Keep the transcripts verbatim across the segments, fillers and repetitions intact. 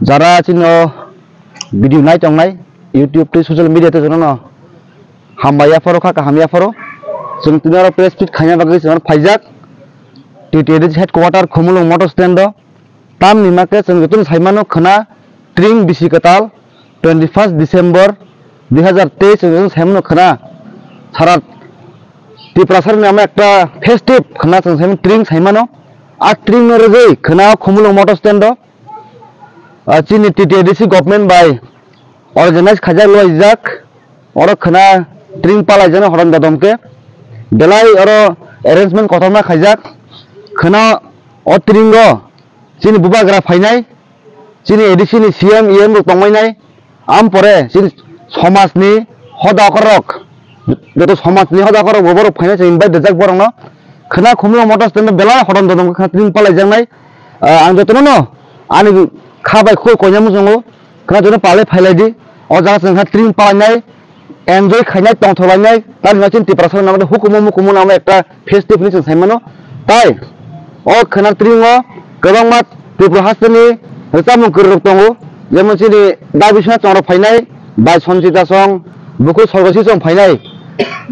Jara chini o video nai tongnai, YouTube tei social media tei jotono hambai yapharo kha, kaham yapharo. Chwng tini oro press meet khaina bagwi chwng oro phaijak. T T A D C headquarter Khumulwng motor stand o. Tamni hwnkhe chwng jotono saimano khwna tring bisi kwtal twenty first December dui hazar teis chwng jotono saimano khwna sara Tiprasarni ama ekta festive khwna chwng saimano tring saimano. A tring no rwgwi khwna Khumulwng motor stand o, ah, chini T T A D C government bai organize khaijak, luaijak, oro khwna tring palaijaknai horom dodom khe belai oro arrangement kotorma khaijak. Khwna o tring o chini bubagra phainai, chini A D C ni C M, E M rok tongmainai, am pore chini somajni hoda okorok, joto somajni hoda okorok bo borok phainai chwng invite rijak borokno. Khwna Khumulwng motor stand o belai horom dodom khe khwna tring palaijaknai. Ah, ang jotono no ani kha bai khuk koina muchungo, khwna jotono palai phailai di. O jaga chwng kha tring palainai, enjoy khainai, tongthok lainai, tamni hwnba chini Tiprasa nangmani hukumu mukumu nangma ekta festive hinwi chwng saimano. Tai o khwna tring o kwbangma Tripura hasteni rwchapmung kwrwirok tongo, jemon chini Da Biswanath chongrok phainai, bai Sanchita chong, bukhuk Sorgosi chong phainai.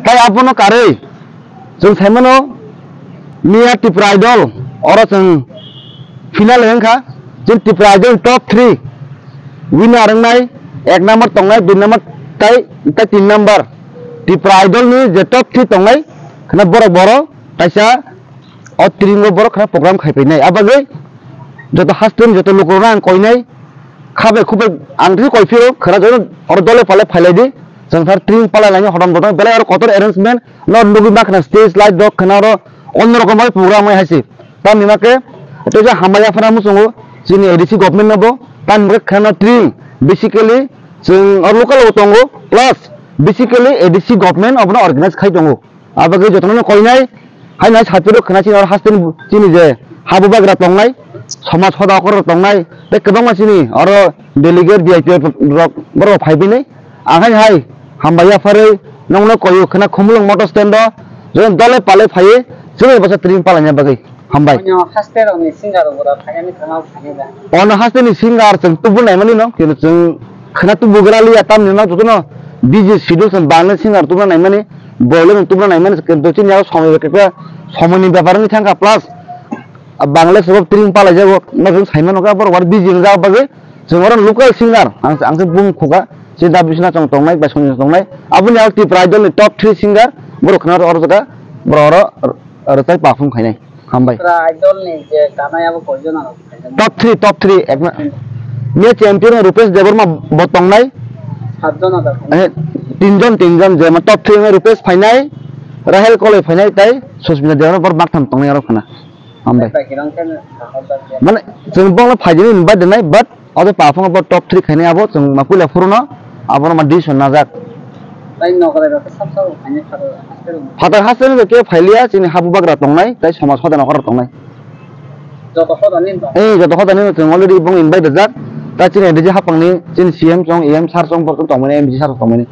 Tai abono karwi chwng saimano miya Tripura Idol oro chwng final wngkha. Chini Tripura Idol top three winner wngnai, ek number tongnai, dui number tai, tai tin number. Tripura Idol ni je top three tongnai, khwna borok boro kaisa o tring o borok khwna program khai painai. Abagwi joto hasteni joto lukurokno ang koinai, kha bai khuk bai ang twi koi phiro, khwna joto oro dole pale phailai di. Chwng thar tring palai lainai horom dodom belai oro kotor arrangement no nugwi ma khwna stage light rok khwna oro onno rokom bai program bai hai se. Tamni hwnba khe tei je hambai yaphana muchungo chini A D C government no bo, tamni hwnba khe khwna tring basically chwng oro local o tongo plus basically A D C government obono organize khai tongo. Abagwi jotono koinai, haino hai satiro khwna chini oro hasteni chini je habubagra tongnai, somaj hoda okorok tongnai, tei kwbangma chini oro delegate V I P rok borok phai bini. Ang haino hai hambai yapharwi nongno koyo khwna Khumulwng motor stand o, jotono dole pale phaiwi chwngno bwsa tring palaina bagwi. Hambai. Onyo haste rokni singer rok bo phainani thangma phainai ba? Ono hasteni singer chwng tubu naimani no, kino chwng khwna tubu gra liya tamni no, jotono busy schedule chwng bangni singer tubuna naimani, bole no tubuna naimani, kino chini aro somoi bai kisa somoini bepar wngwi thangkha, plus Bangladesh rok tring palai jago, no chwng saimano kha borok bar busy wngjak bagwi. Chwng oro local singer, ang, ang se bum khuga, se Da Biswanath chong tongnai, bai Songjay tongnai. Aboni aro Tripura Idol ni top three singer, borok khna oro jaga, borok oro rwchai perform khainai. Hambai. Tripura Idol ni je kanai abo koijon ano khainai? Top three, top three, ekna. Miya champion Rupesh Debbarma bo tongnai. Satjon ada khainai. Eh, tinjon, tinjon, je ma top three ma Rupesh phainai, Rahel Koloi phainai, tai Susmita Debbarma bor maktham tongnai aro khna. Hambai. Bai, bai, kirang khe sahajak ya. Mane, chwng bongno phaidi ni bai denai, but abo paphang bo top three khainai abo, chwng ma puila phuru no, abono ma decision najak. Tai nokrai rok sab sab khainai pharo, haste rok. Phatar haste ni khe phailiya, chini habubagra tongnai, tai somaj hoda nokra tongnai. Joto hoda ni tong. Eh, joto hoda ni chwng already bong invite rijak, tai chini D J hapang ni, chini C M chong, E M sir chong, borok tongmani, M D C sir tongmani.